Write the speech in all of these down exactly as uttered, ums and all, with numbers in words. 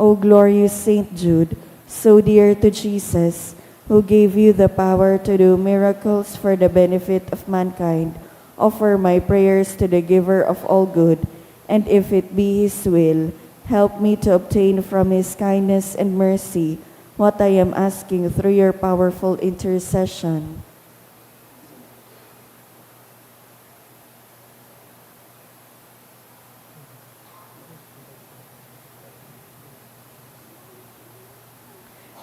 O glorious Saint Jude, so dear to Jesus, who gave you the power to do miracles for the benefit of mankind, offer my prayers to the Giver of all good, and if it be His will, help me to obtain from His kindness and mercy what I am asking through your powerful intercession.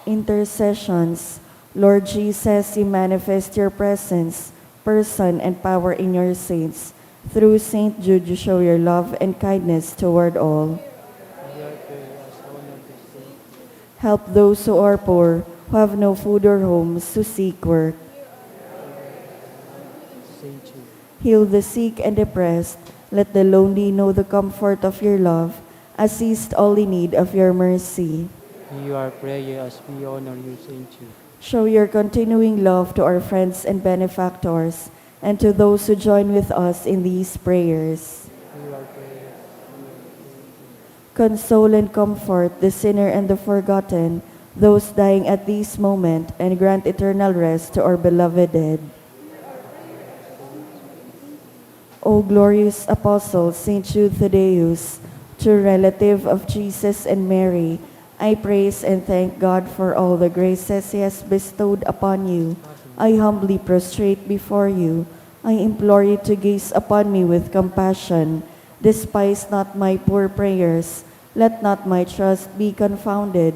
Intercessions. Lord Jesus, you manifest your presence, person, and power in your saints. Through Saint Jude, you show your love and kindness toward all. Help those who are poor, who have no food or homes, who seek work. Heal the sick and depressed. Let the lonely know the comfort of your love. Assist all in need of your mercy. Hear our prayer as we honor you, Saint Jude. Show your continuing love to our friends and benefactors, and to those who join with us in these prayers. Hear our prayer. Console and comfort the sinner and the forgotten, those dying at this moment, and grant eternal rest to our beloved dead. O glorious Apostle, Saint Jude Thaddeus, true relative of Jesus and Mary, I praise and thank God for all the graces He has bestowed upon you. I humbly prostrate before you. I implore you to gaze upon me with compassion. Despise not my poor prayers. Let not my trust be confounded.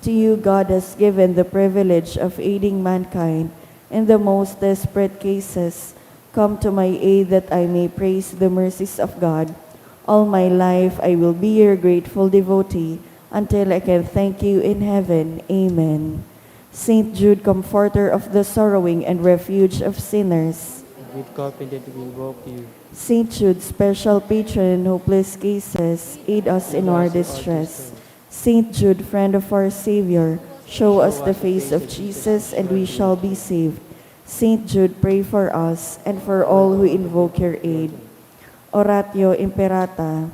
To you God has given the privilege of aiding mankind in the most desperate cases. Come to my aid that I may praise the mercies of God. All my life I will be your grateful devotee until I can thank you in heaven. Amen. Saint Jude, comforter of the sorrowing and refuge of sinners. With confidence we invoke you. Saint Jude, special patron in hopeless cases, aid us in our distress. Saint Jude, friend of our Savior, show us the face of Jesus and we shall be saved. Saint Jude, pray for us and for all who invoke your aid. Oratio Imperata.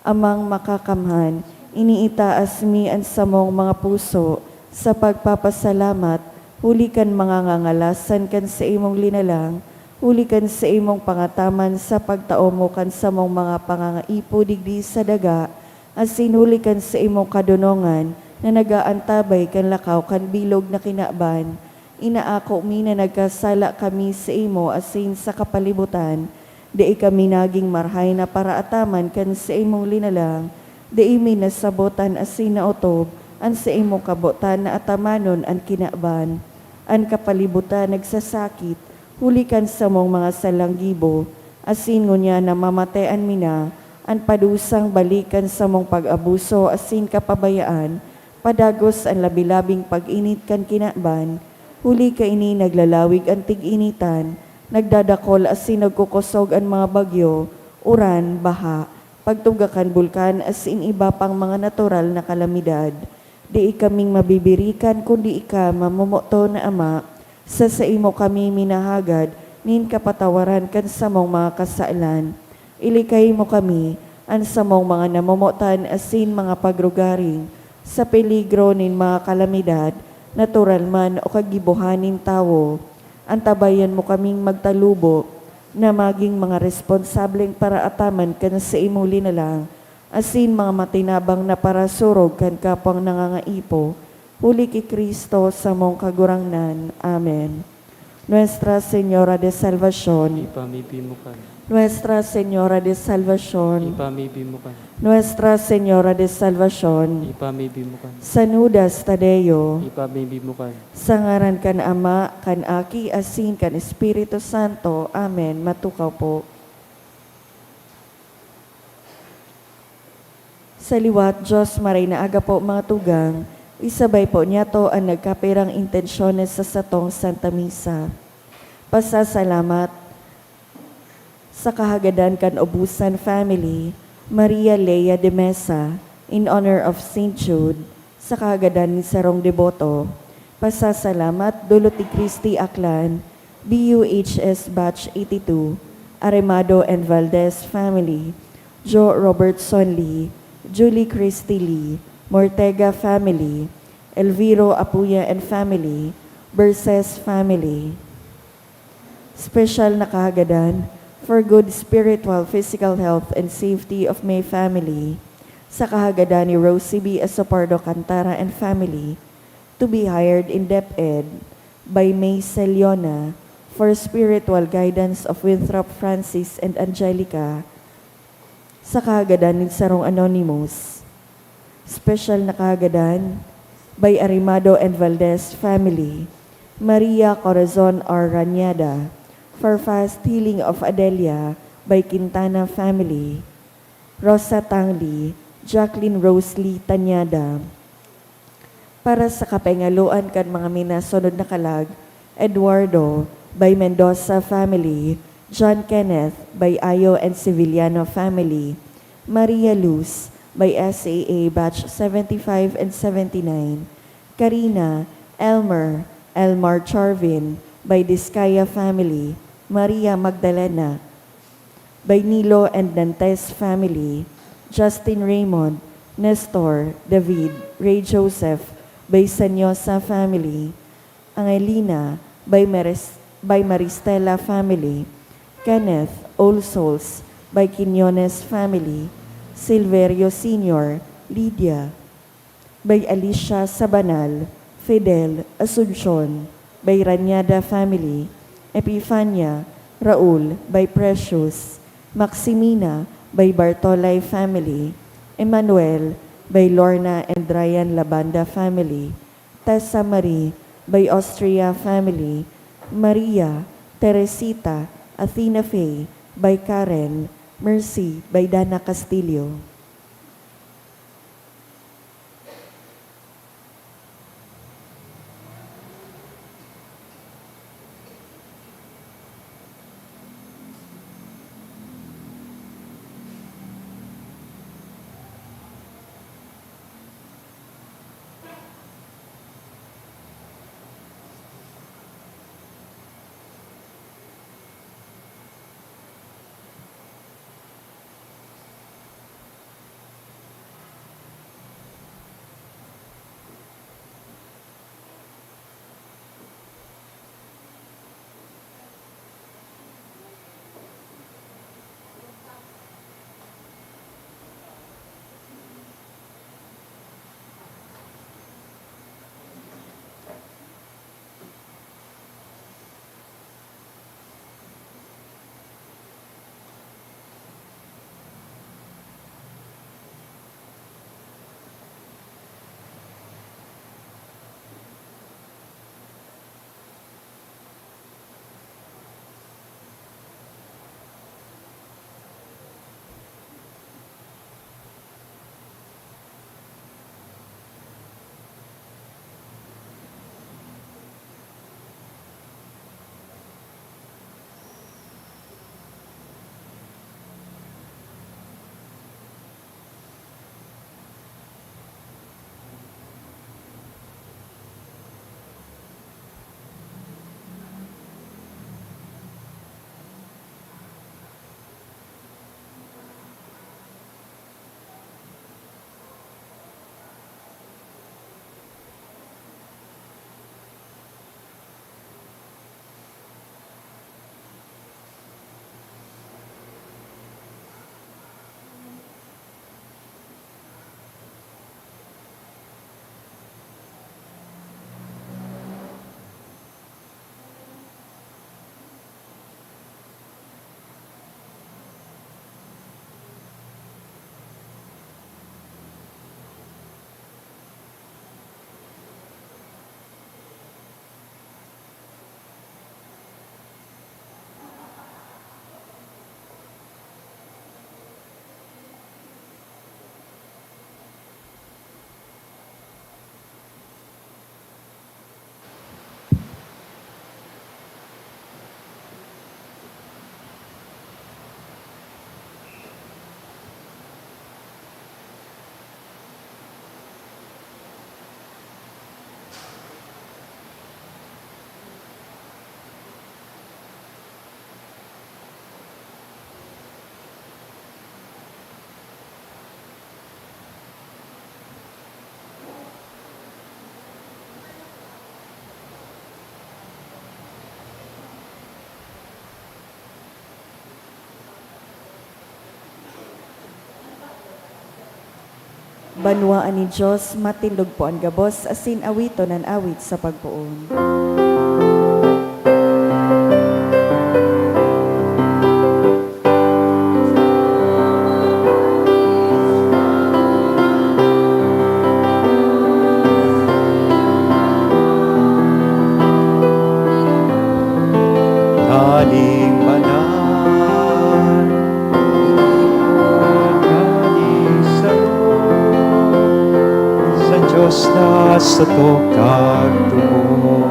Amang Makakamhan, iniitaas mi an samong mga puso sa pagpapasalamat huli kan mga ngangalasan kan saimong linalang, huli kan saimong pangataman sa pagtao mo kan samong mga pangangaipo digdi sa daga, asin huli kan saimong kadonongan na nag-aantabay kan lakaw kan bilog na kinaban. Inaako mi na nagkasala kami saimo asin sa kapalibutan. Dai kami nagin marahay na paraataman kan saimong linalang. Dai mi nasabotan asin naotob an saimong kabotan na atamanon an kinaban. An kapalibutan nagsasakit huli kan samong mga salang gibo, asin ngunyan namamatean mi na an padusang balik kan samong pag-abuso asin kapabayaan, padagos an labi-labing pag-init kan kinaban, huli kaini naglalawig an tig-initan, nagdadakol asin nagkukosog an mga bagyo, uran, baha, pagtugak kan bulkan asin iba pang mga natural na kalamidad. Dai kaming mabibirikan kundi ika, mamomoton na Ama, sa saimo kami minahagad nin kapatawaran kan samong mga kasalan. Ilikay mo kami, an samong mga namomotan asin mga pagrugaring, sa peligro nin mga kalamidad, natural man o kagibohan nin tawo. Antabayan mo kaming magtalubo na magin mga responsableng paraataman kan saimo linalang, asin mga matinabang na parasurog kan kapwang nangangaipo, huli ki Cristo samong Kagurangnan. Amen. Nuestra Señora de Salvacion. Ipamibi mo kami. Nuestra Señora de Salvacion. Ipamibi mo kami. Nuestra Señora de Salvacion. Ipamibi mo kami. San Judas Tadeo. Ipamibi mo kami. Sa ngaran kan Ama, kan Aki, asin kan Espiritu Santo. Amen. Matukaw po. Sa liwat, Diyos, maray na aga po, mga tugang, isabay po niyato an nagkapirang intensyones sa satong Santa Misa. Pasasalamat sa kahagadan kan Obusan family, Maria Lea de Mesa, in honor of Saint Jude, sa kahagadan ni sarong deboto. Pasasalamat, Dulot ni Christy Aklan, B U H S Batch eighty-two, Aremado and Valdez family, Jo Robertson Lee, Julie Christy Lee, Mortega family, Elviro Apuya and family, Berses family. Special na kahagadan for good spiritual, physical health and safety of May family, sa kahagadan ni Rosie B. Asopardo Cantara and family, to be hired in DepEd by May Celiona for spiritual guidance of Winthrop Francis and Angelica, sa kahagadan nin sarong anonymous. Special na kahagadan by Arimado and Valdez family, Maria Corazon R. Raniada, for fast healing of Adelia by Quintana family, Rosa Tangli, Jacqueline Rose Lee Tanyada. Para sa kapengaloan kan mga minasunod na kalag, Eduardo by Mendoza family, John Kenneth by Ayo and Sevillano family, Maria Luz by S A A batch seventy-five and seventy-nine, Karina, Elmer, Elmar Charvin by Discaya family, Maria Magdalena by Nilo and Dantes family, Justin Raymond, Nestor, David, Ray Joseph by Sanyosa family, Angelina by Maris-, by Maristela family, Kenneth, All Souls by Quiñones family, Silverio Senior, Lydia by Alicia Sabanal, Fidel, Asuncion by Raniada family, Epifania, Raul by Precious, Maximina by Bartolay family, Emmanuel by Lorna and Ryan Labanda family, Tessa Marie by Austria family, Maria, Teresita, Athena Faye by Karen, Mercy by Dana Castillo. Banwaan nin Dios, matindog po an gabos, asin awiton an awit sa pagpoon. Tanganing banal, tanganing saro, sa Dios na sato kagtubos.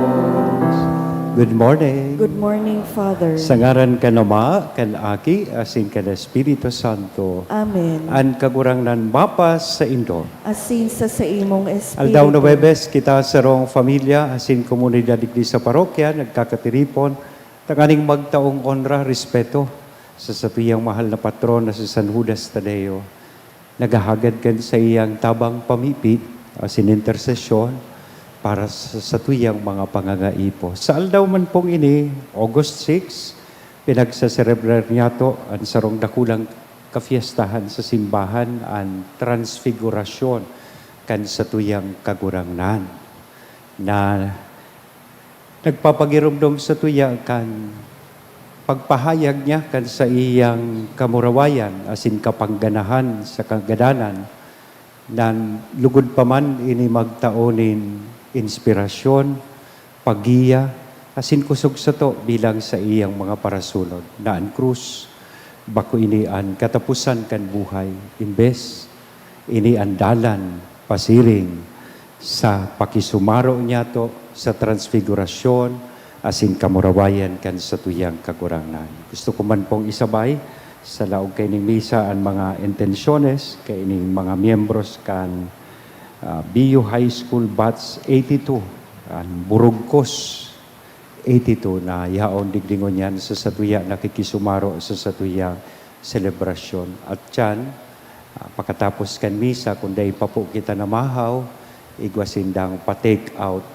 Good morning. Good morning, Father. Sa ngaran kan Ama, kan Aki, asin kan Espiritu Santo. Amen. An Kagurangnan mapasaindo. Asin sa saimong espiritu. Aldaw na Huwebes, kita sarong pamilya asin komunidad digdi sa parokya nagkakatiripon tanganing magtaong onra, respeto sa satuyang mahal na patron na si San Judas Tadeo. Naghahagad kan saiyang tabang pamibi asin intersesyon para sa satuyang mga pangangaipo. Sa aldaw man pong ini, August six, pinagseselebrar niyato an sarong dakulang kafiestahan sa simbahan, an Transfigurasyon kan satuyang Kagurangnan, na nagpapagiromdom satuya kan pagpahayag niya kan saiyang kamurawayan asin kapangganahan sa kagadanan, na lugod pa man ini magtao nin inspirasyon, paggiya, asin kusog sato bilang saiyang mga parasunod, na an krus bako ini an kataposan kan buhay, imbes ini an dalan pasiring sa pakisumaro niyato sa Transfigurasyon asin kamurawayan kan satuyang Kagurangnan. Gusto ko man pong isabay sa laog kaining misa an mga intensyones kaining mga miyembros kan, ah, B U High School Batch eighty-two, an Burugkos eighty-two na yaon digdi ngunyan sa satuya nakikisumaro sa satuyang selebrasyon. At tiyan, ah, pakatapos kan misa, kung dai pa po kita namahaw, igwa sindang pa-take out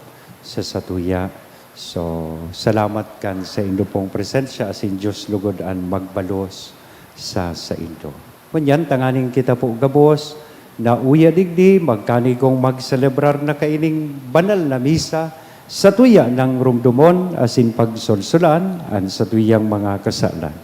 sa satuya. So, salamat kan saindo pong presensya, asin Dios lugod an magbalos sa saindo. Ngunyan, tanganing kita po gabos na uya digdi, magkanigong magselebrar na kaining banal na misa, satuya nang rumdomon asin pagsolsolan an satuyang mga kasalan.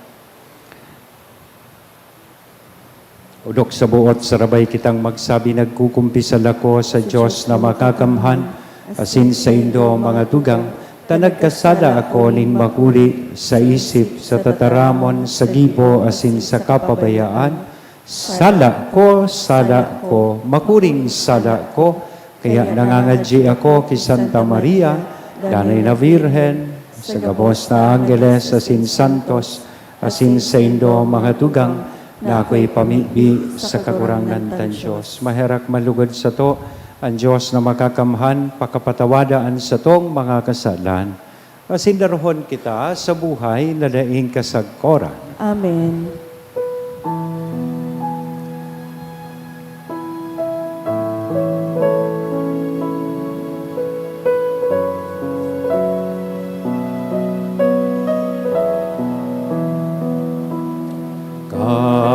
Odok sa buot sarabay kitang magsabi, "Nagkukumpisal ako sa Dios na makakamhan, asin saindo, mga tugang, ta nagkasala ako nin makuri sa isip, sa tataramon, sa gibo, asin sa kapabayaan. Sala ko, sala ko, makuring sala ko." Kaya nangangadyi ako ki Santa Maria, Danay na Birhen, sa gabos na anggeles asin santos, asin saindo, mga tugang, na ako'y pamibi sa Kagurangnan tang Dios. Maherak malugod sato an Dios na makakamhan pakapatawada an satong mga kasalan, asin darohon kita sa buhay na daing kasagkoran. Amen.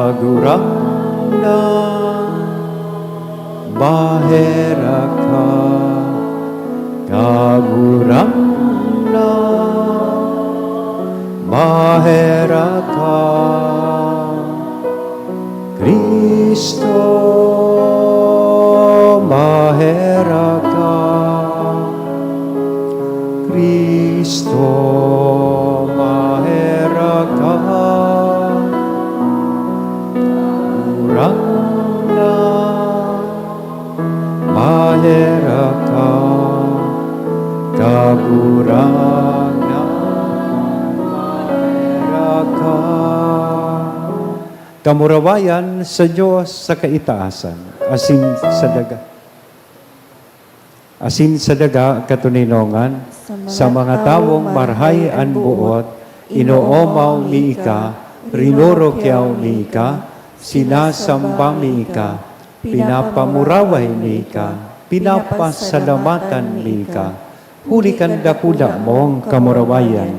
Kagurangnan, maherak ka. Kagurangnan, maherak ka. Cristo, maherak ka. Cristo, maherak ka. Kagurangnan, maherak ka. Kagurangnan, maherak ka. Kamurawayan sa Dios sa kaitaasan, asin sa daga, asin sa daga katoninongan, sa mga tawong marhay an boot, inoomaw mi ika, rinurukyaw mi ika, sinasamba mi ika, pinapamuraway mi ika, pinapasalamatan mi ika, huli kan dakula mong kamurawayan.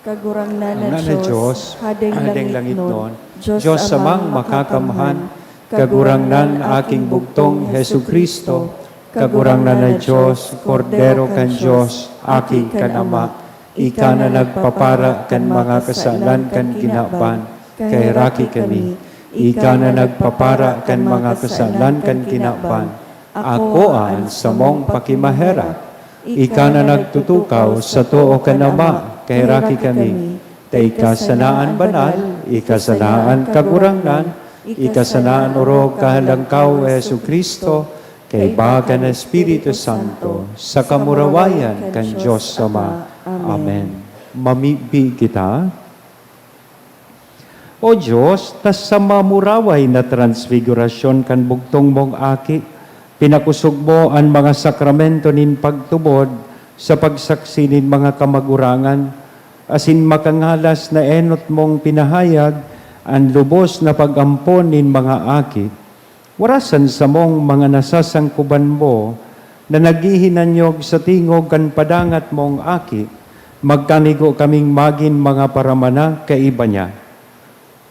Kagurangnan na Dios, Hadeng langitnon, Dios Amang makakamhan, Kagurangnan, aking bugtong Jesu-Cristo, Kagurangnan na Dios, Kordero kan Dios, Aki kan Ama, ika na nagpapara kan mga kasalan kan kinaban, kaheraki kami. Ika na nagpapara kan mga kasalan kan kinaban, akoa an samong pakimaherak. Ika na nagtutukaw sa too kan Ama, kaheraki kami. Ta ika sana an banal, ika sana an kagurangnan, ika sana an orog kahalangkaw, Jesu-Cristo, kaiba kan Espiritu Santo, sa kamurawayan kan Dios Ama. Amen. Mamibi kita. O Dios, ta sa mamuraway na transfigurasyon kan bugtong mong Aki, pinakosog mo an mga sakramento nin pagtubod sa pagsaksi nin mga kamagurangan, asin makangalas na enot mong pinahayag an lubos na pag-ampon nin mga aki. Warasan samong mga nasasangkoban mo na naghihinanyog sa tingog kan padangat mong Aki, magkanigo kaming magin mga paramana kaiba niya.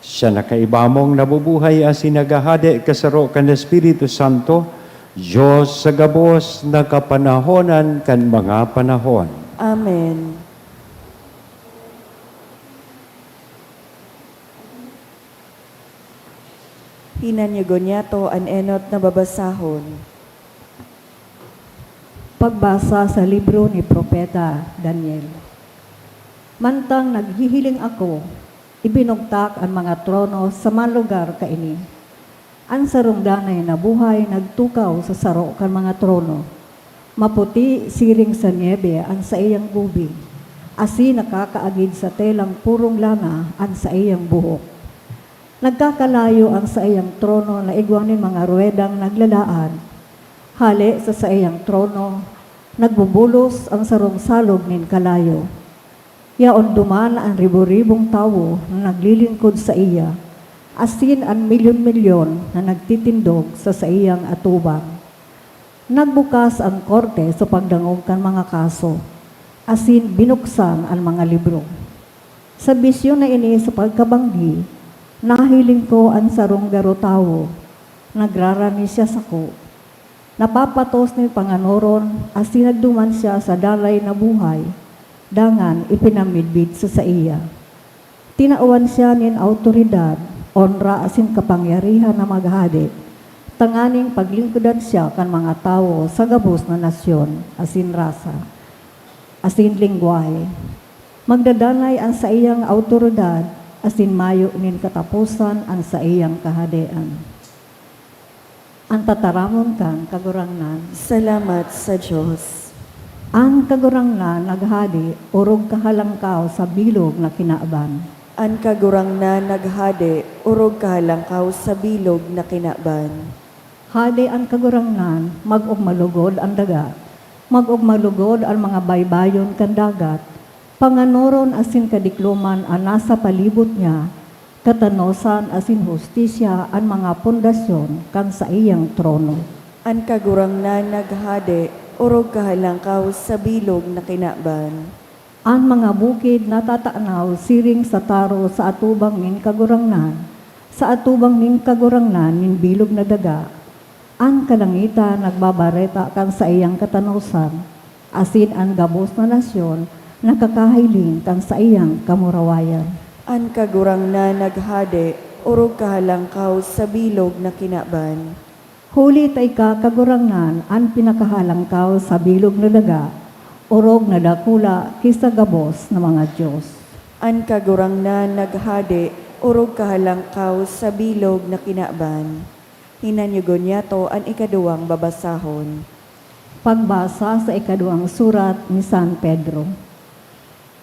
Siya na kaiba mong nabubuhay asin naghahade kasaro kan Espiritu Santo, Dios sa gabos na kapanahonan kan mga panahon. Amen. Hinanyugon niyato an enot na babasahon. Pagbasa sa libro ni Propeta Daniel. Mantang naghihiling ako, ibinugtak an mga trono sa mga lugar kaini. An sarong danay na buhay nagtukaw sa saro kan mga trono. Maputi siring sa niebe an saiyang gubing, asin nakakaagid sa telang purong lana an saiyang buhok. Nagkakalayo an saiyang trono na igwa nin mga ruedang naglalaan. Hale sa saiyang trono, nagbubulos an sarong salog nin kalayo. Yaon duman an ribo-ribong tawo na naglilingkod saiya, asin an milyon-milyon na nagtitindog sa saiyang atubang. Nagbukas an korte sa pagdangog kan mga kaso, asin binuksan an mga libro. Sa bisyon na ini sa pagkabanggi, nahiling ko an sarong garo tawo. Nagrarani siya sako. Napapatos nin panganoron asin nagduman siya sa danay na buhay, dangan ipinamidbid sa saiya. Tinawan siya nin awtoridad, onra asin kapangyarihan na maghade, tanganing paglingkodan siya kan mga tawo sa gabos na nasyon asin rasa, asin lengwahe. Magdadanay an saiyang awtoridad, asin mayo nin kataposan an saiyang kahadean. An tataramon kan Kagurangnan. Salamat sa Dios. An Kagurangnan naghade, orog kahalangkaw sa bilog na kinaban. An Kagurangnan naghade, orog kahalangkaw sa bilog na kinaban. Hade an Kagurangnan, mag-ogma lugod an daga, mag-ogma lugod an mga baybayon kan dagat, panganoron asin kadikloman an nasa palibot niya, katanosan asin hustisya an mga pundasyon kan saiyang trono. An Kagurangnan naghade, orog kahalangkaw sa bilog na kinaban. An mga bukid natatanaw siring sa taro sa atubang nin Kagurangnan, sa atubang nin Kagurangnan nin bilog na daga. An kalangitan nagbabareta kan saiyang katanosan, asin an gabos na nasyon nakakahiling kan saiyang kamurawayan. An Kagurangnan naghade, orog kahalangkaw sa bilog na kinaban. Huli ta ika, Kagurangnan, an pinakahalangkaw sa bilog na daga, orog na dakula ki sa gabos na mga dios. An Kagurangnan naghade, orog kahalangkaw sa bilog na kinaban. Hinanyugon niyato an ikaduwang babasahon. Pagbasa sa ikaduwang surat ni San Pedro.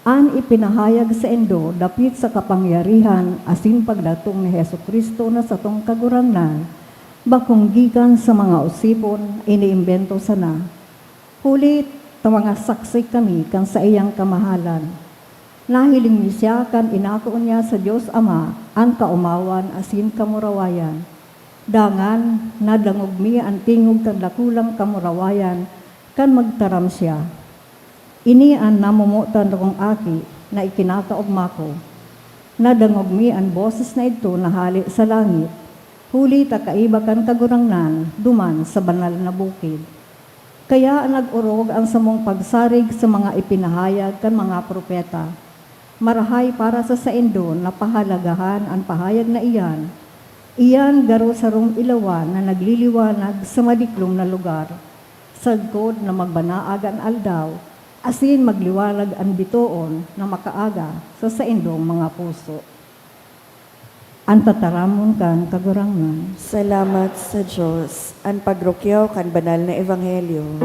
An ipinahayag saindo dapit sa kapangyarihan asin pagdatong ni Jesu-Cristo na satong Kagurangnan, bakong gikan sa mga osipon, iniimbento sana. Huli ta mga saksi kami kan saiyang kamahalan. Nahiling mi siya kan inako niya sa Dios Ama an kaomawan asin kamurawayan. Dangan, nadangog mi an tingog kan dakulang kamurawayan kan magtaram siya. Ini an namomotan kong Aki na ikinakaogma ko. Nadangog mi an boses na idto na hale sa langit, Huli ta kaiba kan Kagurangnan duman sa banal na bukid. Kaya nag-orog an samong pagsarig sa mga ipinahayag kan mga propeta. Marahay para sa saindo na pahalagahan an pahayag na iyan. Iyan garo sarong ilawan na nagliliwanag sa madiklom na lugar, sagkod na magbanaag an aldaw, asin magliwanag an bitoon na makaaga sa saindong mga puso. An tataramon kan Kagurangnan. Salamat sa Dios. An pagrukyaw kan banal na ebanghelyo.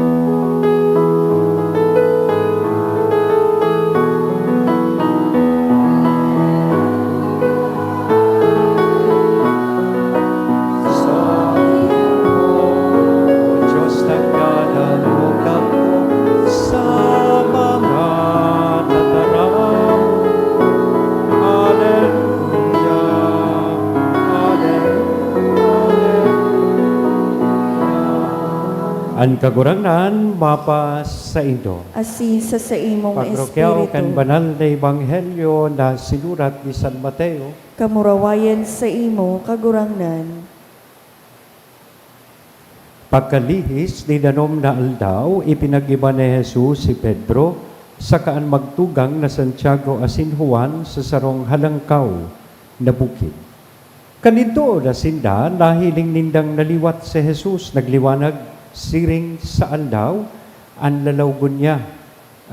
Sa iyo, O Diyos, nagdadalok ako sa mga tataram. Hallelujah, hallelujah. An Kagurangnan mapasaindo. Asin sa saimong Pagrukyaw kan espiritu. Banal na ebanghelyo na sinurat ni San Mateo. Kamurawayan saimo, Kagurangnan. Pagkalihis nin danom na aldaw, ipinag-iba ni Jesus si Pedro saka an magtugang na Santiago asin Juan sa sarong halangkaw na bukid. Kan idtoon na sinda, nahiling nindang naliwat si Jesus, nagliwanag siring sa aldaw an lalaw ngunyan,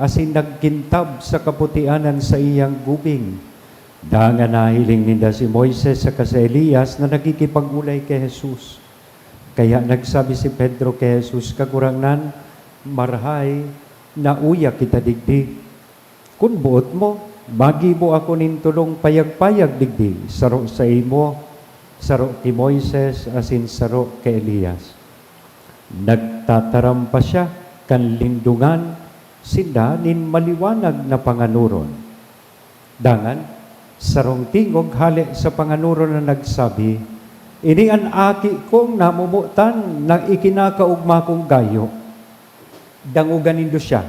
asin nagkintab sa kaputian an saiyang gubing. Dangan nahiling ninda si Moises saka si Elias na nakikipag-olay ki Jesus. Kaya nagsabi si Pedro ki Jesus, "Kagurangnan, marahay na uya kita digdi. Kun boot mo, maggibo ako nin tolong payag-payag digdi, saro saimo, saro ki Moises, asin saro ki Elias." Nagtataram pa siya kan lindongan sinda nin maliwanag na panganoron. Dangan, sarong tingog hale sa panganoron na nagsabi, "Ini an Aki kong namomotan na ikinakaogma kong gayo. Dangoga nindo siya."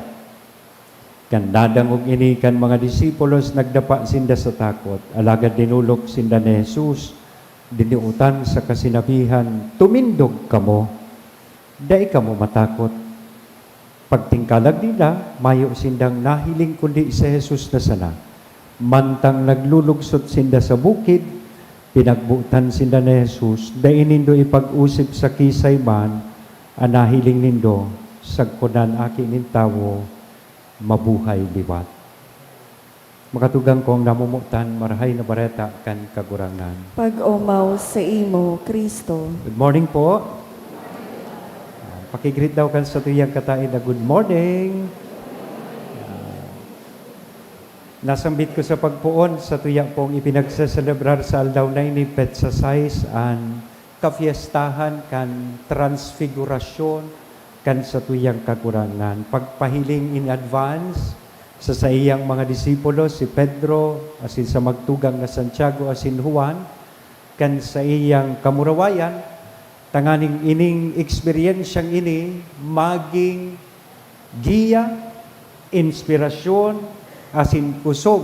Kan nadangog ini kan mga disipulos, nagdapa sinda sa takot. Alagad dinolok sinda ni Jesus, diniotan saka sinabihan, "Tumindog kamo! Dai kamo matakot!" Pagtingkalag ninda, mayo sindang nahiling kundi si Jesus na sana. Mantang naglulugsot sinda sa bukid, pinagbotan sinda ni Jesus, "Dai nindo ipag-osip sa kisay man an nahiling nindo, sagkod na an Aki nin Tawo mabuhay liwat." Makatugang kong namomotan, Marahay na Bareta kan Kagurangnan. Pag-omaw saimo, Cristo. Good morning po. Ah, paki-greet daw kan satuyang kataed na, "Good morning." Ah, nasambit ko sa pagpoon, satuya pong ipinagseselebrar sa aldaw na ini, petsa sais, an kafiestahan kan Transfigurasyon kan satuyang Kagurangnan. Pagpahiling in advance sa saiyang mga disipulo, si Pedro, asin sa magtugang na Santiago asin Juan, kan saiyang kamurawayan, tanganing ining eksperyensyang ini magin giya, inspirasyon, asin kosog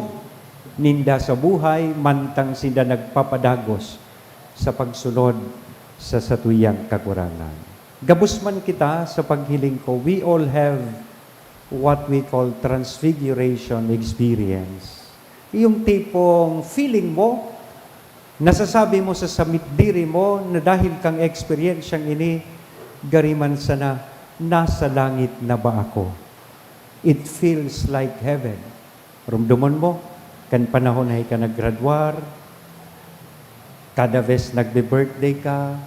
ninda sa buhay mantang sinda nagpapadagos sa pagsunod sa satuyang Kagurangnan. Gabos man kita sa paghiling ko, we all have what we call transfiguration experience. Yung tipong feeling mo, nasasabi mo sa samit diri mo na dahil kang eksperyensyang ini, gari man sana, nasa langit na ba ako? It feels like heaven. Rumdomon mo, kan panahon na ika naggraduar, kada vez nagbe-birthday ka,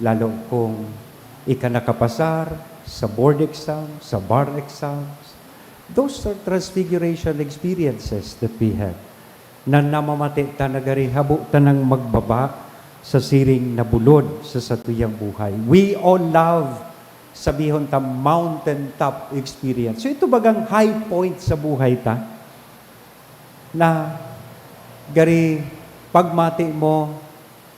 lalo kung ika nakapasar sa board exam, sa bar exams, those are transfiguration experiences that we have. Na namamati ta na gari habo ta nang magbaba sa siring na bulod sa satuyang buhay. We all love, sabihon ta, mountaintop experience. So, ito bagang high point sa buhay ta, na gari pagmati mo,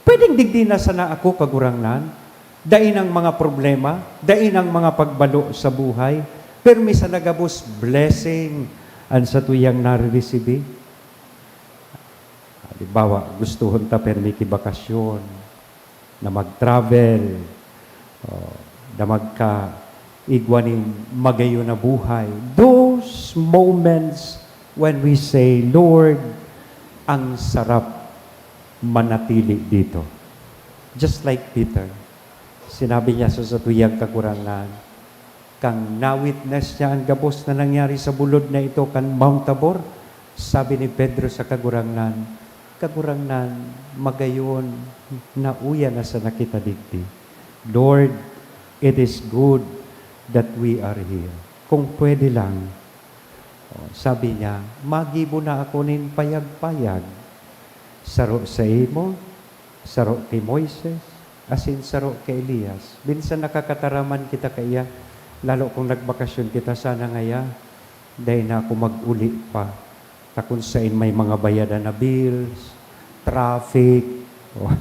"Pwedeng digdi na sana ako, Kagurangnan? Dai nang mga problema, dai nang mga pagbalo sa buhay, permi sana gabos blessing an satuyang nariresibi." Halimbawa, gustohon ta permi ki bakasyon, na mag-travel, o, na magkaigwa nin magayon na buhay. Those moments when we say, "Lord, ang sarap manatili dito." Just like Peter, sinabi niya sa satuyang Kagurangnan, kan na-witness niya an gabos na nangyari sa bulod na ito kan Mount Tabor, sabi ni Pedro sa Kagurangnan, "Kagurangnan, magayon na uya na sana kita digdi. Lord, it is good that we are here. Kung pwede lang," o, sabi niya, "magibo na ako nin payag-payag, saro saimo, saro ki Moises, asin saro ki Elias." Minsan nakakataraman kita kaiyan, lalo kung nagbakasyon kita, sana ngaya dai na ako mag-uli pa. Ta kun sain may mga bayadan na bills, traffic, o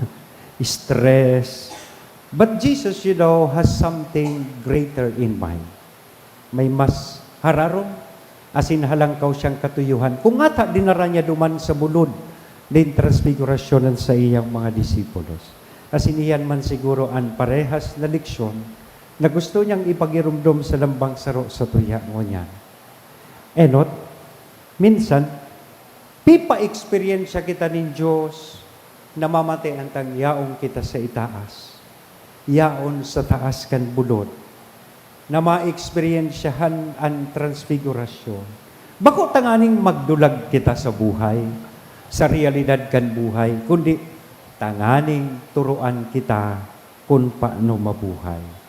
stress. But Jesus, you know, has something greater in mind. May mas hararom asin halangkaw siyang katuyohan. Kung ngata dinara niya duman sa bulod nin transfigurasyon an saiyang mga disipulos. Asin iyan man siguro an parehas na leksyon na gusto niyang ipagiromdom sa lambang saro satuya ngunyan. Enot, minsan, pipa-eksperyensya kita nin Dios na mamatian tang yaon kita sa itaas, yaon sa taas kan bulod, na maeksperyensyahan an transfigurasyon. Bako tanganing magdulag kita sa buhay, sa realidad kan buhay, kundi tanganing turoan kita kun paano mabuhay.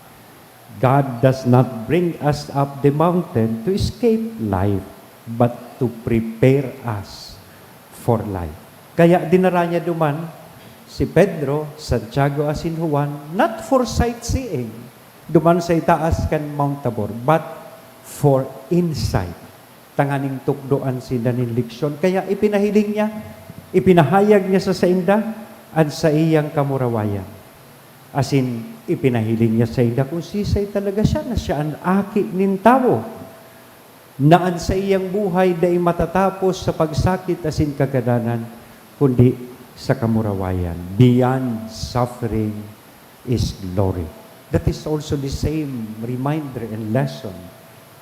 God does not bring us up the mountain to escape life, but to prepare us for life. Kaya dinara niya duman si Pedro, Santiago, asin Juan, not for sightseeing, duman sa itaas kan Mount Tabor, but for insight, tanganing tukdoan sinda nin leksyon. Kaya ipinahiling niya, ipinahayag niya sa sainda an saiyang kamurawayan. Asin ipinahiling niya sainda kun siisay talaga siya, na siya an Aki nin Tawo, na an saiyang buhay dai matatapos sa pagsakit asin kagadanan, kundi sa kamurawayan. Beyond suffering is glory. That is also the same reminder and lesson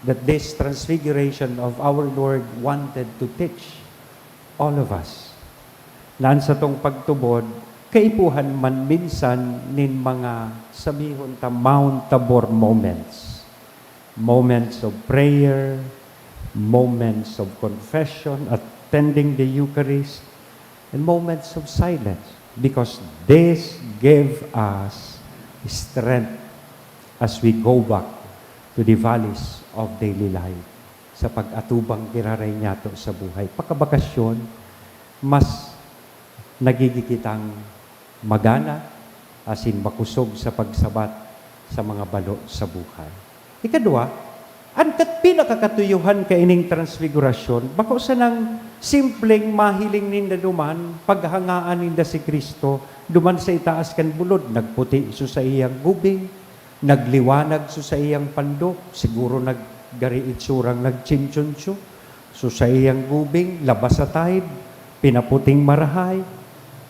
that this transfiguration of our Lord wanted to teach all of us, na an satong pagtubod kaipuhan man minsan nin mga, sabihon ta, Mount Tabor moments. Moments of prayer, moments of confession, attending the Eucharist, and moments of silence. Because this gave us strength as we go back to the valleys of daily life, sa pag-atubang giraray niyato sa buhay. Pakabakasyon, mas nagigikitang magana asin makosog sa pagsabat sa mga balo sa buhay. Ikadwa, an kat-, pinakakatuyohan kaining transfigurasyon, bako sanang simpleng mahiling ninda duman, paghangaan ninda si Cristo, duman sa itaas kan bulod, nagputi so saiyang gubing, nagliwanag so saiyang pandok, siguro nag-, gari itsurang nagchinchoncho. So, saiyang gubing, labas sa tide, pinaputing marahay.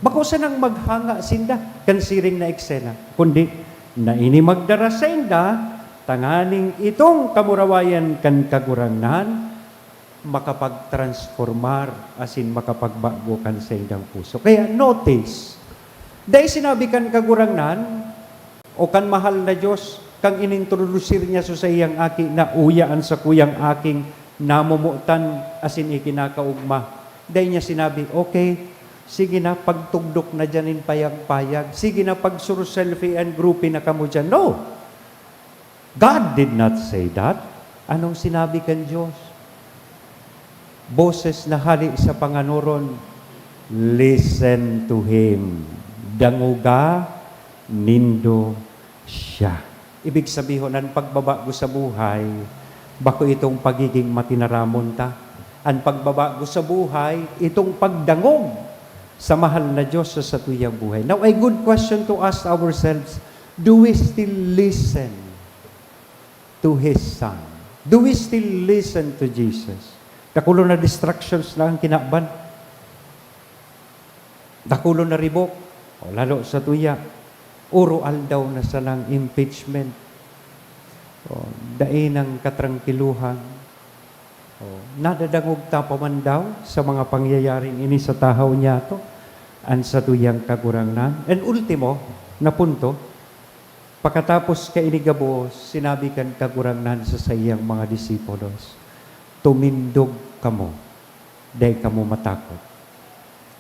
Bako sanang maghanga sinda kan siring na eksena, kundi na ini magdara sainda tanganing itong kamurawayan kan Kagurangnan makapagtransformar asin makapagbago kan saindang puso. Kaya notice, dai sinabi kan Kagurangnan, o kan mahal na Dios, kan inintrodusir niya sa saiyang aki na, "Uya an sakuyang aking namomotan asin ikinakaogma." Dai niya sinabi, "Okay, sige na, pagtugdok na diyan nin payag-payag. Sige na, pagsuro-selfie and groupie na kamo diyan." No! God did not say that. Anong sinabi kan Dios? Boses na hale sa panganoron, "Listen to him." Dangoga nindo siya. Ibig sabihon, an pagbabago sa buhay, bako itong pagiging matinaramon ta. An pagbabago sa buhay, itong pagdangog sa mahal na Dios sa satuyang buhay. Now, a good question to ask ourselves, do we still listen to His Son? Do we still listen to Jesus? Dakulo na distractions na ang kinaban. Dakulon na ribok, o lalo sa tuya, oro-aldaw na sanang impeachment. O, dai nang katrangkiluhan. O, nadadangog ta pa man daw sa mga pangyayaring ini sa tahaw niyato, an satuyang Kagurangnan. And ultimo na punto, pakatapos kaini gabos, sinabi kan Kagurangnan sa saiyang mga disipulos, "Tumindog kamo, dai kamo matakot."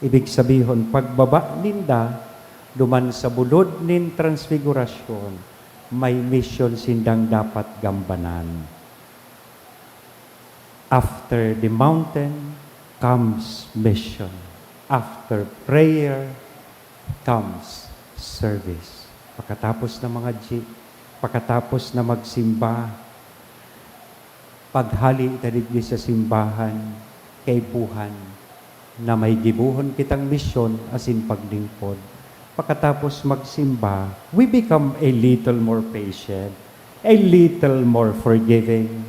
Ibig sabihon, pagbaba ninda duman sa bulod nin Transfigurasyon, may misyon sindang dapat gambanan. After the mountain comes mission. After prayer comes service. Pakatapos na mangadyi, pakatapos na magsimba, paghali ta digdi sa simbahan, kaipuhan na may gibohon kitang misyon asin paglingkod. Pakatapos magsimba, we become a little more patient, a little more forgiving,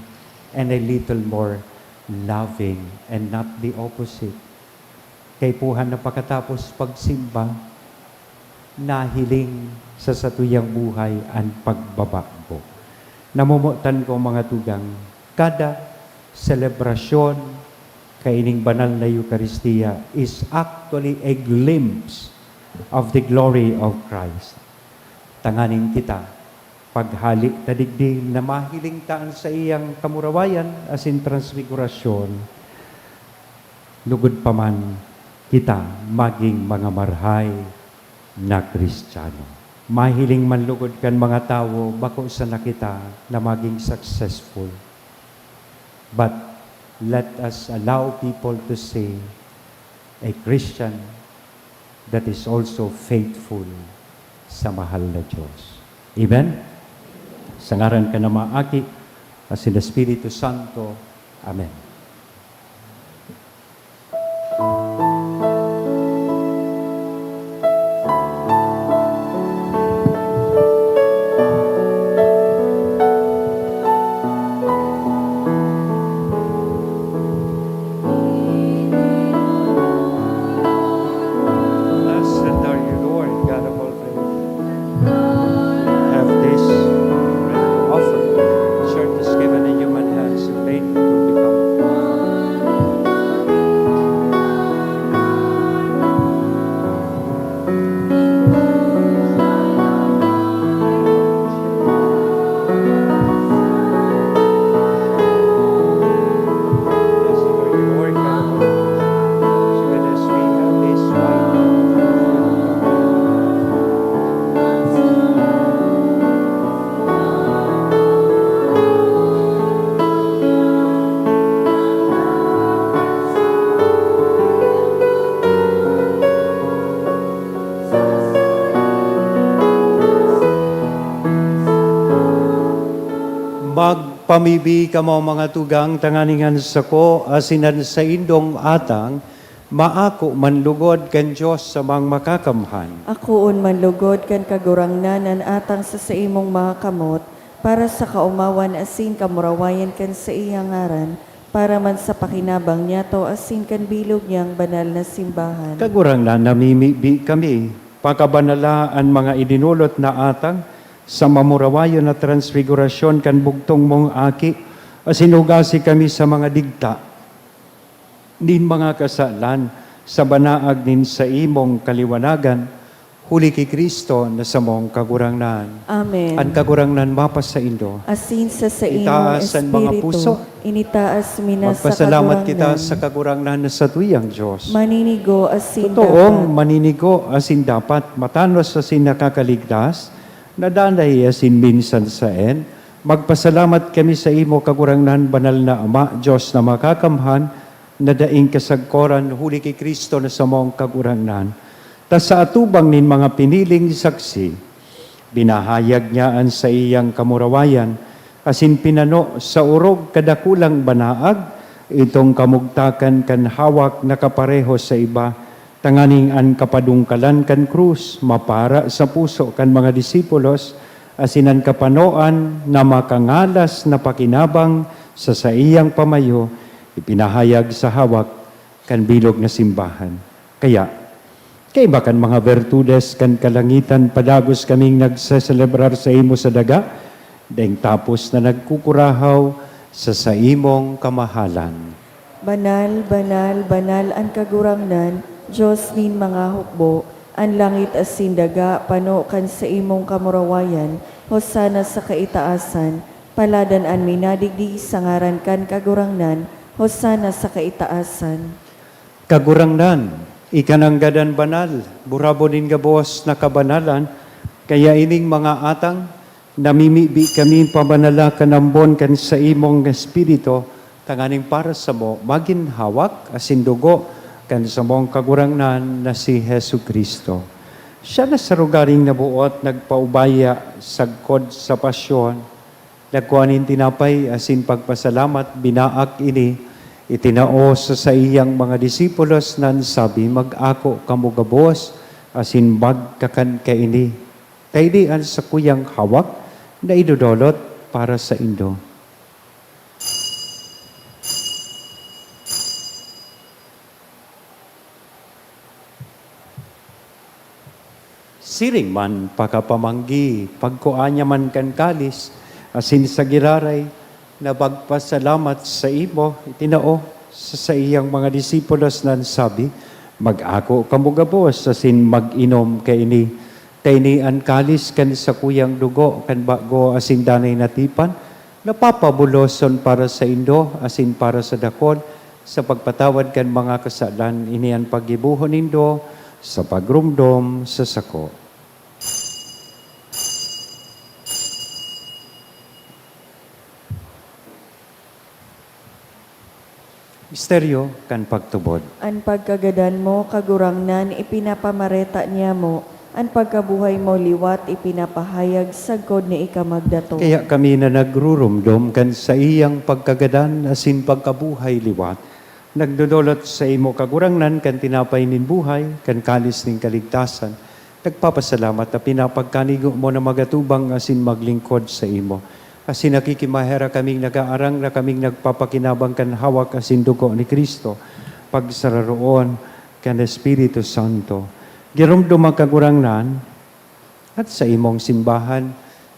and a little more loving, and not the opposite. Kaipuhan na pakatapos pagsimba, nahiling sa satuyang buhay an pagbabago. Namomotan ko, mga tugang, kada selebrasyon kaining banal na Eukaristia is actually a glimpse of the glory of Christ. Tanganing kita, paghali ta digdi na mahiling ta an saiyang kamurawayan asin transfigurasyon, lugod pa man kita magin mga marahay na Kristiyano. Mahiling man lugod kan mga tawo, bako sana kita na magin successful. But let us allow people to see a Christian that is also faithful sa mahal na Diyos. Amen? Sa ngaran kan Ama, Aki, asin Espiritu Santo. Amen. Blessed are you, Lord, God of all faith. Have this bread offered, which is given in human hands, and made to become. Magpamibi kamo, mga tugang, tanganing an sako asin an saindong atang maako man lugod kan Dios Amang Makakamhan. Akoon man lugod kan Kagurangnan an atang sa saimong mga kamot, para sa kaomawan asin kamurawayan kan saiyang ngaran, para man sa pakinabang niyato asin kan bilog niyang banal na simbahan. Kagurangnan, namimibi kami, pakabanala an mga idinolot na atang, sa mamurawayon na transfigurasyon kan bugtong mong Aki, asin hugasi kami sa mga digta nin mga kasalan sa banaag nin saimong kaliwanagan, huli ki Cristo na samong Kagurangnan. Amen. An Kagurangnan mapasaindo. Asin sa saimong Itaas an mga espiritu. Puso. Initaas mi na sa Kagurangnan. Magpasalamat kita sa Kagurangnan na satuyang Dios. Maninigo asin Totoong dapat. Maninigo asin dapat, matanos asin nakakaligtas, nadanay asin minsan saen. Magpasalamat kami sa imo, Kagurangnan, Banal na Ama, Dios na Makakamhan, na daing kasagkoran huli ki Cristo na samong Kagurangnan. Ta sa atubang nin mga piniling saksi, binahayag niya an saiyang kamurawayan, asin pinano sa orog kadakulang banaag, itong kamugtakan kan hawak na kapareho sa iba, tanganing an kapadungkalan kan krus mapara sa puso kan mga disipulos, asin an kapanoan na makangalas na pakinabang sa saiyang pamayo, ipinahayag sa hawak kan bilog na simbahan. Kaya, Kaiba kan mga bertudes kan kalangitan, padagos kaming nagseselebrar saimo sa daga, daing tapos na nagkukurahaw sa saimong kamahalan. Banal, banal, banal an Kagurangnan, Dios nin mga hukbo. An langit asin daga pano kan saimong kamurawayan. Hosana sa kaitaasan. Paladan an minadigdi sa ngaran kan Kagurangnan. Hosana sa kaitaasan. Kagurangnan, ika nanggad an banal, burabon nin gabos na kabanalan, kaya ining mga atang, namimibi kami pabanala kan ambon kan saimong Espiritu, tanganing para samo magin hawak asin dugo kan samong Kagurangnan na si Jesu-Cristo. Siya na sa rogaring naboot nagpaubaya sagkod sa pasyon, nagkua nin tinapay asin pagpasalamat, binaak ini, itinao sa saiyang mga disipulos na nagsabi, "Mag-ako kamo gabos asin magkakan kaini. Kaini an sakuyang hawak na idodolot para saindo." Siring man pakapamanggi, pagkua niya man kan kalis, asin sa giraray na pagpasalamat saimo, itinao sa saiyang mga disipulos na nagsabi, "Mag-ako kamo gabos asin mag-inom kaini. Kaini an kalis kan sakuyang dugo kan bago asin danay na tipan, na papabuloson para saindo asin para sa dakul sa pagpatawad kan mga kasalan. Ini an paggibohon nindo sa pagromdom sa sako." Misteryo kan pagtubod. An pagkagadan mo, Kagurangnan, ipinapamareta niamo, an pagkabuhay mo liwat ipinapahayag sagkod na ika magdatong. Kaya kami na nagruromdom kan saiyang pagkagadan asin pagkabuhay liwat, nagdodolot saimo, Kagurangnan, kan tinapay nin buhay, kan kalis nin kaligtasan, nagpapasalamat ta pinapagkanigo mo na magatubang asin maglingkod saimo. Asin nakikimaherak kaming nagaarang na kaming nagpapakinabang kan hawak asin dugo ni Cristo, pagsararoon kan Espiritu Santo. Giromdom an Kagurangnan, at sa imong simbahan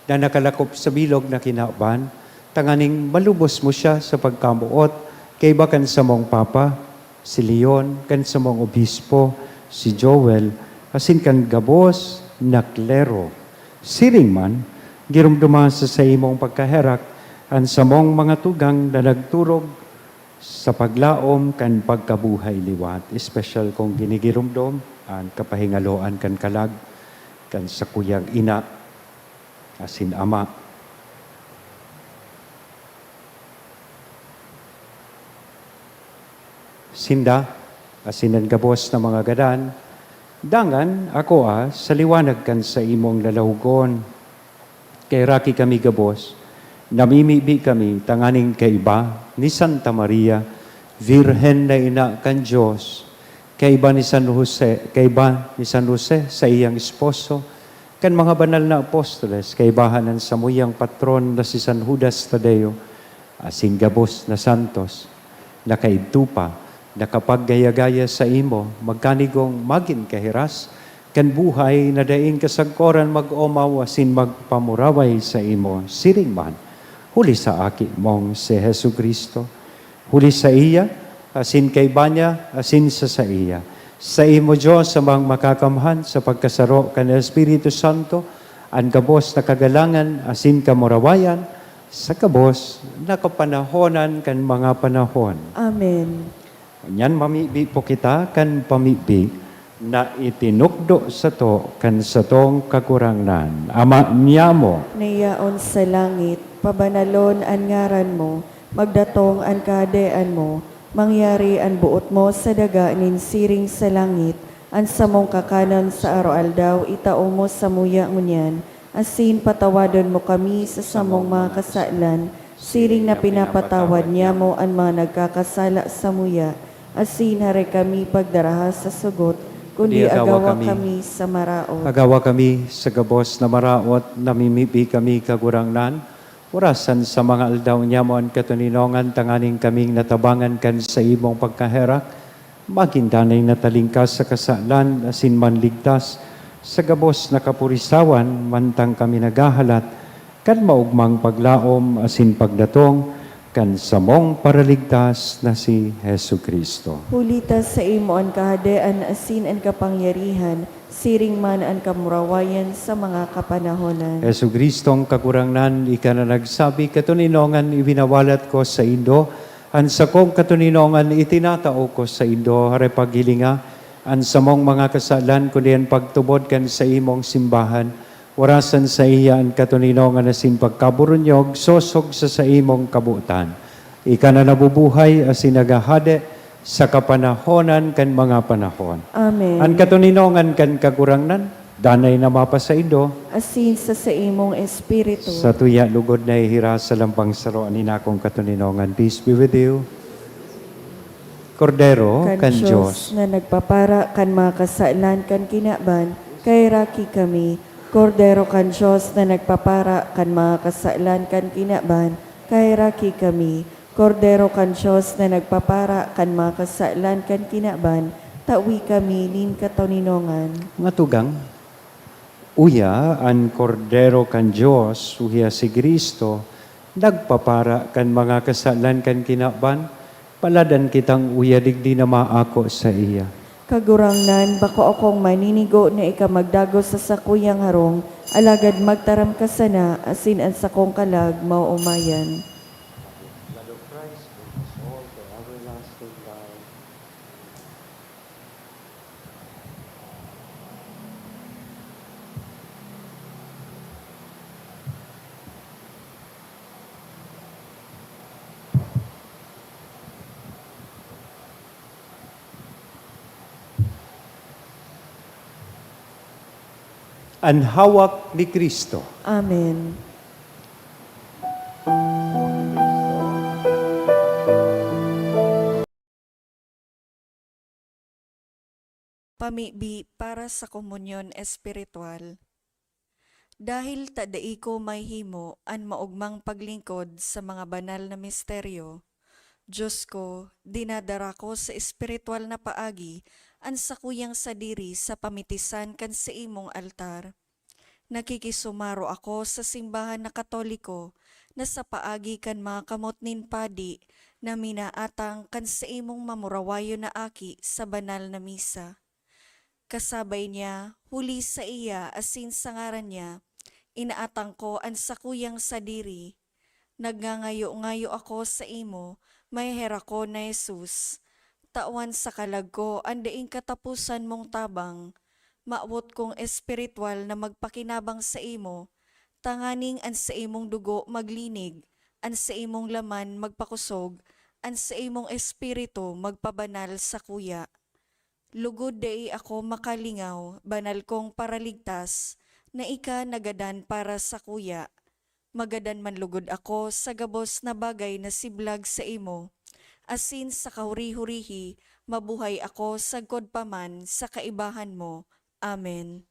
na nakalakop sa bilog na kinaban, tanganing malubos mo siya sa pagkamoot kaiba kan samong Papa, si Leon, kan samong obispo, si Joel, asin kan gabos na klero. Siring man, giromdoma sa saimong pagkaherak an samong mga tugang na nagturog sa paglaom kan pagkabuhay liwat, espesyal kong ginigiromdom an kapahingaloan kan kalag kan sakuyang ina asin ama. Sinda asin an gabos na mga gadan, dangan akoa sa liwanag kan saimong lalawogon. Kaheraki kami gabos, namimibi kami tanganing kaiba ni Santa Maria, Birhen na ina kan Dios, kaiba ni San Jose, kaiba ni San Jose, saiyang esposo, kan mga banal na apostoles, kaibahan an samuyang patron na si San Judas Tadeo, asin gabos na santos, na kaidto pa nakapaggaya-gaya saimo, magkanigong magin kahiras kan buhay na daing kasagkoran mag-omaw asin magpamuraway saimo. Siring man, huli sa Aki mong si Jesu-Cristo, huli saiya, asin kaiba niya, asin sa saiya. Saimo, Dios, Amang Makakamhan, sa pagkasaro kan Espiritu Santo, an gabos na kagalangan asin kamurawayan, sa gabos na kapanahonan kan mga panahon. Amen. Ngunyan mamibi po kita kan pamibi na itinukdo sato kan satong Kagurangnan. Ama niamo, na yaon sa langit, pabanalon an ngaran mo, magdatong an kahadean mo, mangyari an boot mo sa daga nin siring sa langit. An samong kakanon sa aroaldaw itao mo samuya ngunyan, asin patawadon mo kami sa samong mga kasalan, siring na pinapatawad niamo an mga nagkakasala samuya, asin hare kami pagdaraha sa sugot, kundi agawa kami sa maraot. Agawa kami sa gabos na maraot, namimibi kami, Kagurangnan, orasan sa mga aldaw niamo an katoninongan, tanganing kaming natabangan kan saimong pagkaherak, Magin danay na talingkas sa kasalan asin manligtas sa gabos na kapurisawan, mantang kami naghahalat kan maogmang paglaom asin pagdatong kan samong Paraligtas na si Jesu-Cristo. Huli ta saimo an kahadean asin an kapangyarihan, siring man an kamurawayan sa mga kapanahonan. Jesu-Cristong Kagurangnan, ika na nagsabi, "Katoninongan iwinawalat ko saindo, an sakong katoninongan itinatao ko saindo." Hare paghilinga an samong mga kasalan, kundi an pagtubod kan saimong simbahan. Orasan saiya an katoninongan asin pagkaburunyog, sosog sa saimong kabotan. Ika na nabubuhay asin naghahade sa kapanahonan kan mga panahon. Amen. An katoninongan kan Kagurangnan, danay na mapasaindo. Asin sa saimong espiritu. Sa tuya lugod na ihira sa lampang saro an inakong katoninongan. Peace be with you. Kordero kan Dios na nagpapara kan mga kasalan kan kinaban, kaheraki kami. Kordero kan Dios na nagpapara kan mga kasalan kan kinaban, kaheraki kami. Kordero kan Dios na nagpapara kan mga kasalan kan kinaban, tawi kami nin katoninongan. Mga tugang, uya an Kordero kan Dios, uya si Cristo, nagpapara kan mga kasalan kan kinaban, paladan kitang uya digdi na maako saiya. Kagurangnan, bako akong maninigo na ika magdagos sa sakuyang harong, alagad magtaram ka sana, asin an sakong kalag maoomayan. Blood of Christ, bring us all to everlasting life. An hawak ni Cristo. Amen. Pamibi para sa komunyon espiritual. Dahil ta dai ko mahihimo an maogmang paglingkod sa mga banal na misteryo, Dios ko, dinadara ko sa espiritual na paagi an sakuyang sadiri sa pamitisan kan saimong altar. Nakikisumaro ako sa simbahan na Katoliko na sa paagi kan mga kamot nin padi na minaatang kan saimong mamurawayon na aki sa banal na misa. Kasabay niya, huli saiya asin sa ngaran niya, inaatang ko an sakuyang sadiri. Nagngangayo-ngayo ako saimo, maheherakon na Jesus, tawan sa kalag ko an daing kataposan mong tabang. Mawot kong espiritual na magpakinabang saimo, tanganing an saimong dugo maglinig, an saimong laman magpakosog, an saimong espiritu magpabanal sakuya. Lugod dai ako makalingaw, banal kong Paraligtas, na ika nagadan para sakuya. Magadan man lugod ako sa gabos na bagay na siblag saimo, asin sa kahuri-hurihi mabuhay ako sagkod pa man sa kaibahan mo. Amen.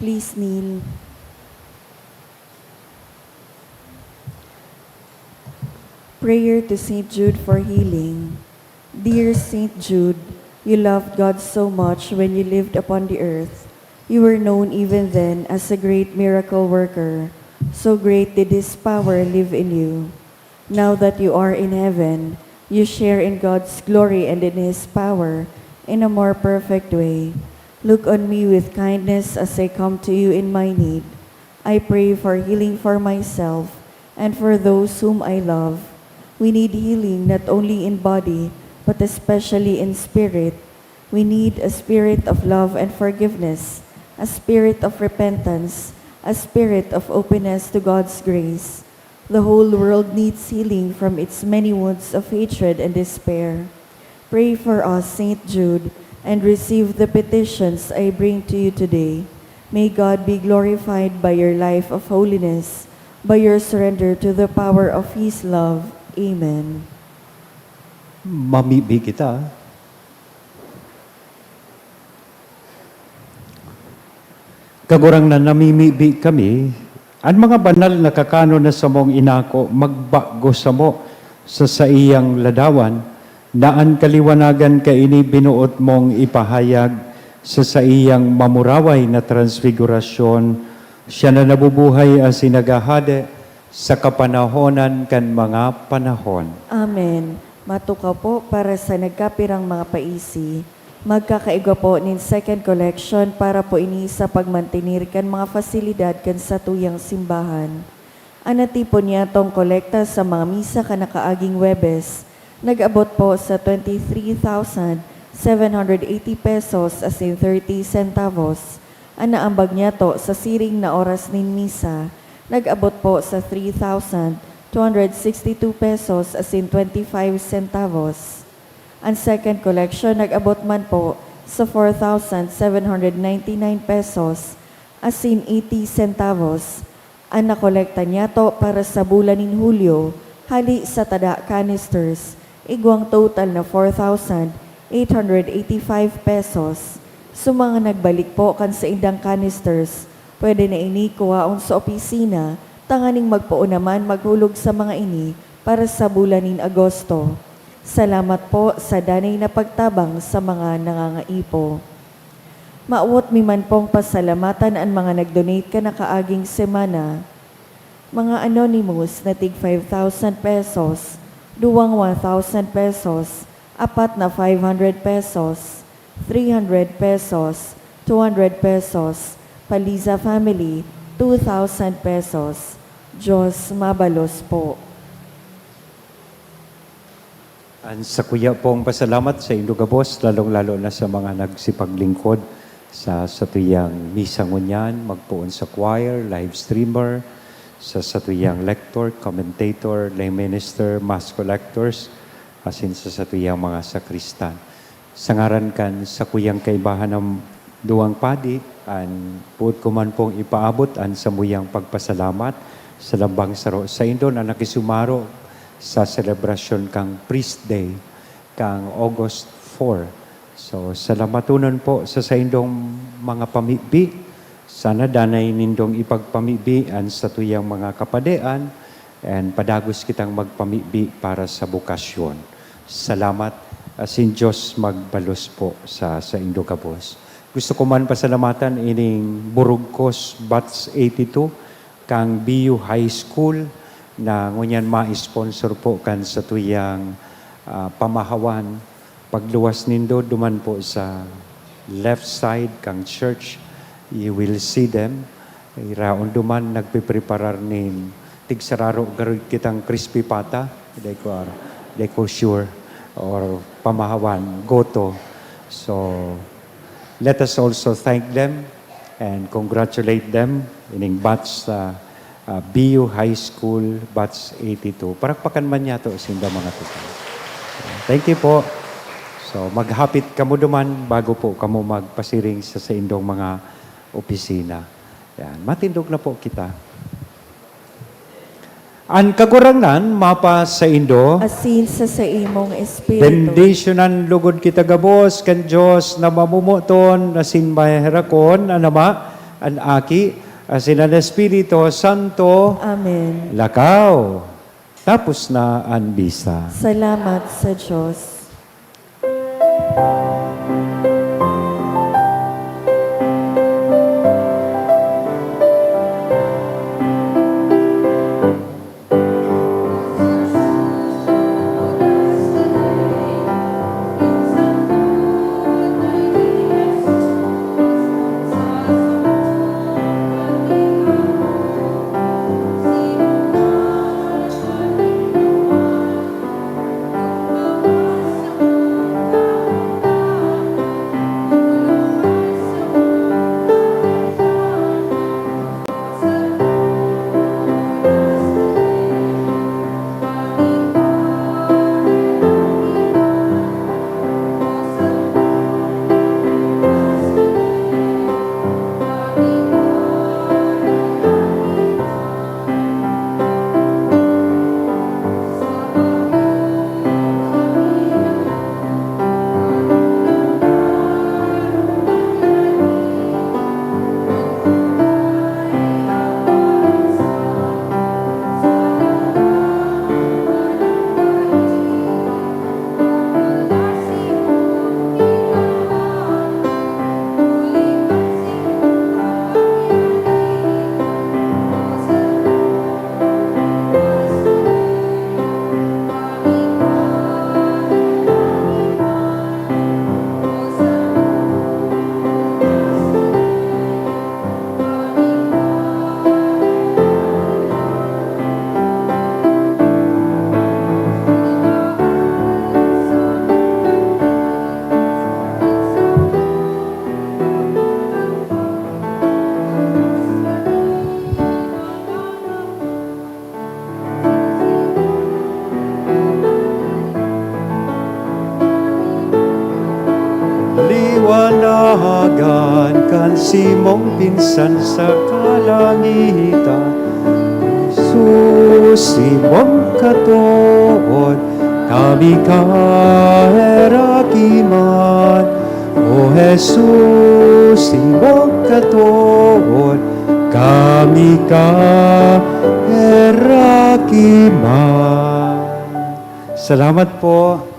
Please kneel. Prayer to Saint Jude for healing. Dear Saint Jude, you loved God so much when you lived upon the earth. You were known even then as a great miracle worker. So great did His power live in you. Now that you are in heaven, you share in God's glory and in His power in a more perfect way. Look on me with kindness as I come to you in my need. I pray for healing for myself and for those whom I love. We need healing not only in body, but especially in spirit. We need a spirit of love and forgiveness, a spirit of repentance, a spirit of openness to God's grace. The whole world needs healing from its many wounds of hatred and despair. Pray for us, Saint Jude, and receive the petitions I bring to you today. May God be glorified by your life of holiness, by your surrender to the power of His love. Amen. Mamibi kita. Kagurangnan, namimibi kami, an mga banal na kakanon na samong inako magbago samo sa saiyang ladawan, na an kaliwanagan kaini binoot mong ipahayag sa saiyang mamuraway na transfigurasyon. Siya na nabubuhay asin naghahade sa kapanahonan kan mga panahon. Amen. Matukaw po para sa nagkapirang mga paisi. Magkakaigwa po nin second collection para po ini sa pagmantenir kan mga fasilidad kan satuyang simbahan. An natipon niyatong kolekta sa mga misa kan nakaaging Huwebes, nag-abot po sa twenty-three thousand seven hundred eighty pesos asin thirty centavos. An naambag niyato sa siring na oras nin misa, nag-abot po sa three thousand two hundred sixty-two pesos asin twenty-five centavos. An second collection nag-abot man po sa four thousand seven hundred ninety-nine pesos asin eighty centavos. An nakolekta niyato para sa bulan nin Hulyo, hali sa tada canisters, igwang total na four thousand eight hundred eighty-five pesos. Sa mga nagbalik po kan saindang canisters, pwede na ini kuhaon sa opisina tanganing magpoon naman maghulog sa mga ini para sa bulan nin Agosto. Salamat po sa danay na pagtabang sa mga nangangaipo. Mawot mi man pong pasalamatan an mga nag-donate kan nakaaging semana. Mga anonymous na tig five thousand pesos, duwang one thousand pesos, apat na five hundred pesos, three hundred pesos, two hundred pesos, Paliza family, two thousand pesos. Diyos mabalos po. An sakuya pong pasalamat saindo gabos, lalong-lalo na sa mga nagsipaglingkod sa satuyang misa ngunyan, magpoon sa choir, live streamer, sa satuyang lector, commentator, lay minister, mass collectors, asin sa satuyang mga sakristan. Sa ngaran kan sakuyang kaibahan na duwang padi, an boot ko man pong ipaabot an samuyang pagpasalamat sa lambang saro saindo na nakisumaro sa selebrasyon kan Priest Day kan August four. So, salamatonon po sa saindong mga pamibi. Sana danay nindong ipagpamibi an satuyang mga kapadean, and padagos kitang magpamibi para sa bokasyon. Salamat, asin Diyos magbalos po sa saindo gabos. Gusto ko man pasalamatan ining Burugkos Batch eighty-two kan B U High School na ngunyan ma-sponsor po kan satuyang, ah, pamahawan. Pagluwas nindo duman po sa left side kan church, you will see them. Iraon duman nagpepreparar nin tigsararo garo kitang crispy pata, di ko, di ko sure, or pamahawan, goto. So, let us also thank them and congratulate them ining batch sa, ah, B U High School Batch eighty-two. Parakpakan man niyato sinda, mga tugang. Thank you po. So, maghapit kamo duman bago po kamo magpasiring sa saindong mga opisina. Yan. Matindog na po kita. An Kagurangnan mapasaindo. Asin sa saimong espiritu. Bendisyonan lugod kita gabos kan Dios na mamomoton asin maherakon, an Ama, An Aki, asin an Espiritu Santo. Amen. Lakaw. Tapos na an misa. Salamat sa Diyos. Liwanagan kan simong pinsan sa kalangitan. Jesus, simong katood, kami kaheraki man. O Jesus, simong katood, kami kaheraki man. Salamat po.